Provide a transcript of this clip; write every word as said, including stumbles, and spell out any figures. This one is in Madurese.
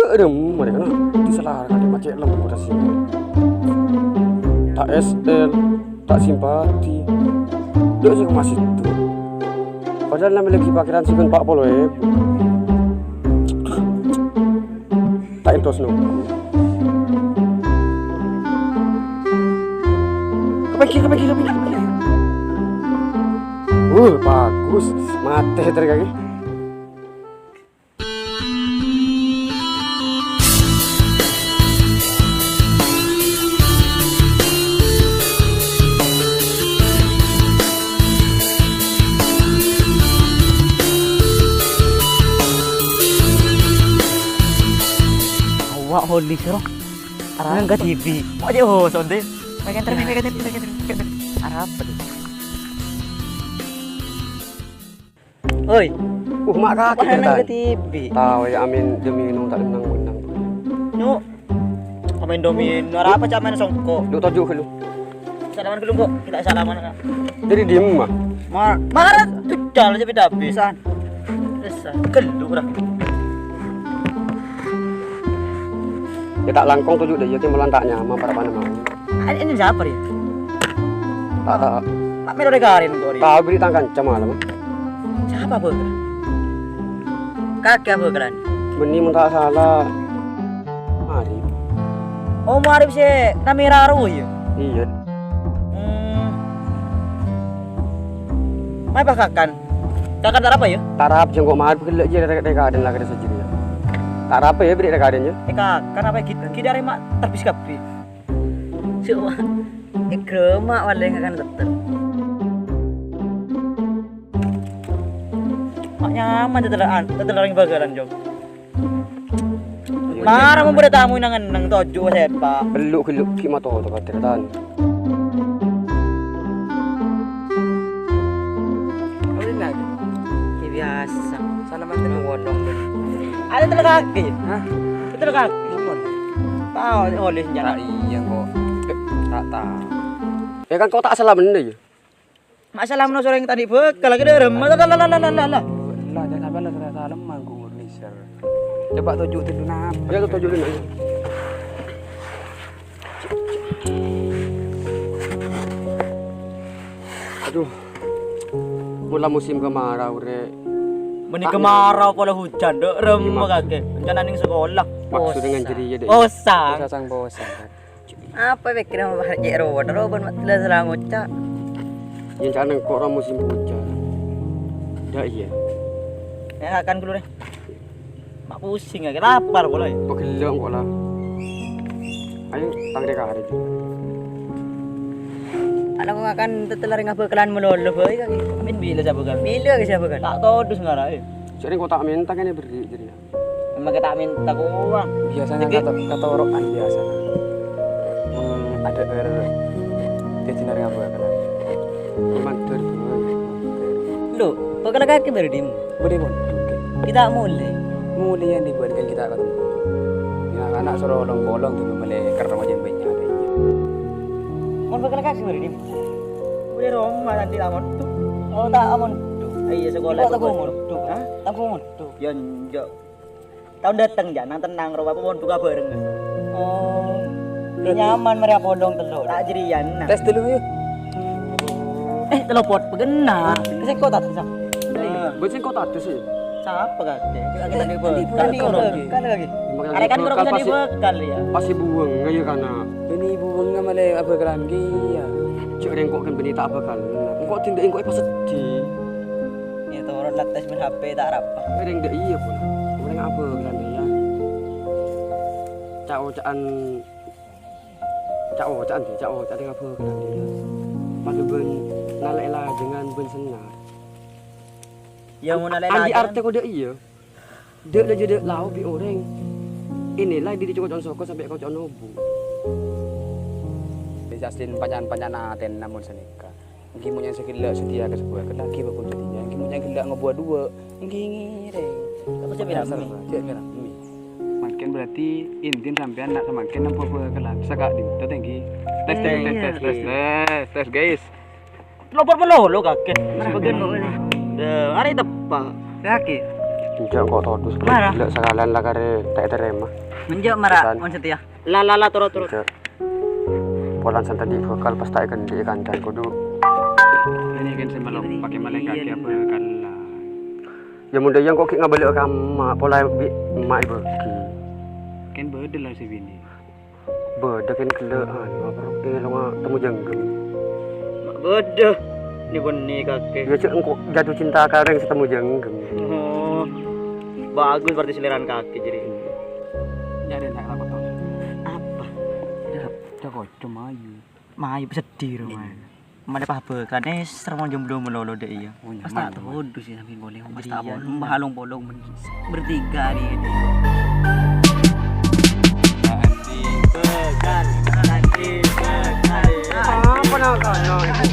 Rem, mereka na, di salah kan macet lem udah sih. Tak S L, tak simpati. Dek sih masih itu. Padahal namanya lagi parkiran sih kan empat puluh ribu. Tak entos no. Kepikir, kepikir, kepikir, kepikir. Uh, bagus. Mati terkaki. Awak holi sero. Arah. Nang ka T V. Kok aja host, Onde? Megan termi, megan termi, megan termi, megan termi. Arah apa tuh? Oi. Uh, mak kaki. Apa nang ka T V? Tahu ya, amin demi nung tak menang menang. Nyok. Komen domin, arah apa cak main songko? Lu tojuk ke lu. Salaman dulu, Mbok. Kita salaman, Kak. Jadi diem, mah. Mar-, marah tuh, jal aja beda pisan. Terus, ah, gelu, ora. Ya, tak langkong tuh, Juk, deh. Ya, ki malah tak nyaman, para mana mau. Ini, ini siapa, ya? Tak, tak. Pak Miro Regarin, kok, Ri? Tahu, beri tangkan, cama, mah. Siapa, Bok? Kakek apa, Kran? Beni, mun tak salah. Arif. Oh, Arif sih, namanya Raro, ya? Iya. Hmm. Mai pas kakan. Kakan tarapa ya? Tarap jengkok mahal gella' je rek-rek kaden lah kada sajiri. Tarap ya beri kaden ya. Eh, kakan apa git-, git dari mak terbis kabeh. Cuma eh, gemak wale kakan tetel. Mak nyaman tetel an-, tetel orang bagalan, Jok. Iya, mara iya. Mau pada tamu nang nang toju sepa. Peluk geluk ki mato to katertan. Biasa. Salaman dengan wodong. Ada tetel kaki. Hah? Tetel kaki. Namun. Tahu oleh senjata. Tak iya kok. Eh, tak tahu. Ya kan kok tak salah bener ya? Mak salamno sore tadi bekel lagi deh, rem. Lah, lah, lah, lah, lah, lah. Lah, jangan sampai lah, salah salam manggung ngurniser. Coba tuju dulu napa? Ya, tuju dulu, ayo. Aduh. Mula musim kemarau, Rek. Meni kemarau pola hujan, Dok. Rem kakek. Rencana ning sekolah. Maksudnya nganjeri ya, Dek. Posang. Posang, posang. Apa pikiran Pak Cek Rowan? Rowan mat jelas lah ngocak. Yang cana kok ra musim hujan. Ndak iya. Ya, akan dulu deh. Mak pusing ya, lapar pula ya. Pegel kok lah. Ayo, tang dek hari. Anak kok akan tetel ring abakalan melolo, boy, kaki. Min bila siapa kan? Bila ke siapa kan? Tak tahu dus ngarai. Jadi kok tak minta kan beri jadi. Emang kita minta kuang. Biasanya kata-, katorokan biasanya. Hmm, ada er jadi nari apa kan? Mandor. Lo, bakal kaki baru dim. Boleh pun. Kita mulai. Mulai yang dibuatkan kita akan. Ya, anak suruh bolong-bolong dulu mulai kerja macam banyak. Mau bakal kaki baru dim. Boleh Roma nanti lawan tuh. Oh, tak amun. Iya, sekolah. Kok tak amun? Hah? Tak amun. Tuh. Ya, enggak. Tahun dateng, jangan tenang, roh apa pon buka bareng. Oh. Berarti nyaman meri apodong telu. Tak jerian, nah. Tes dulu yuk. Eh, telepon, begenah. Sing kota tuh, Sam. Nah. Buat sing kota tuh sih. Siapa kan? Kita di bulan ini, bulan lagi. Makanya ada kan bekal kurang pasti, bekal ya. Pasti buang, nggak ya, karena ini buang sama le apa keran dia. Cek rengkok kan beni tak bakal. Engkok tindak engkok pas sedih. Ya, turun lantas main H P tak rapa. Kadang ndak iya pun. Orang apa kan ya? Cak-ocakan, cak-ocakan deh, cak-ocakan apa kan ya? Pada ben nalek lah dengan ben senar. Ya, mau nalek lah. Andi arte kode iya. Dek lah jadi lau bi orang. Inilah di cokok soko sampai kocok nobu. Di Justin panjang-panjang naten namun senika. Enggi mon nyang sagella sedia ka sebuah, kan lagi bakun sedia. Enggi mon nyang gella ngobuwa dua, enggi ngiring. Aku cek pirang, Mi? Cek pirang, Mi? Mangken berarti intin sampean nak samangken nampa buah kelan. Saka di, tetenggi. Tes, tes, tes, tes, tes, tes, tes, guys. Lopor melolo kakek. Bagian mau ini. Deh, hari tepak. Sakit. Jhâ' engko' todus, Mara. Gellâ' sakalèyan la karè ta' ètarèma. Menjâ' mara, Bukan. Mon satèya. La, la, la, toro', toro'. Jhâ'. Polana santè' bhâkal pas ta' èkendhi'i kancana kodhu. Ini kan sè malok pakai malaikat ya bhâkal la. Ya, mon dhâ' iyâ engko' ghi' ngabâlâ'â ka emma', pola bi' emma' èbâghi. Kan bâdâ la sè binè'. Bâdâ kèng ghellâ', anu, apa, èlongnga Temu Jânggem. Ma' bâdâ. Ni-bânnè kakè. Iyâ, cè' engko' jatuh cinta ka orèng sè Temu Jânggem. Oh. Bagus berarti selera kakè jadi. Jadi tak lapor tau. Apa? Dah, dah kocok mayu. Mayu sedih rumah. Mana pas bhâkal, eh, sermon jomblo malolo dhâ' iyâ. Oh, pas nyaman, ta' nyaman. Todus sih sambil boleh, pas ta' Iya, boleh. Mbah along polong men-, bertiga nih. Apa nak kau?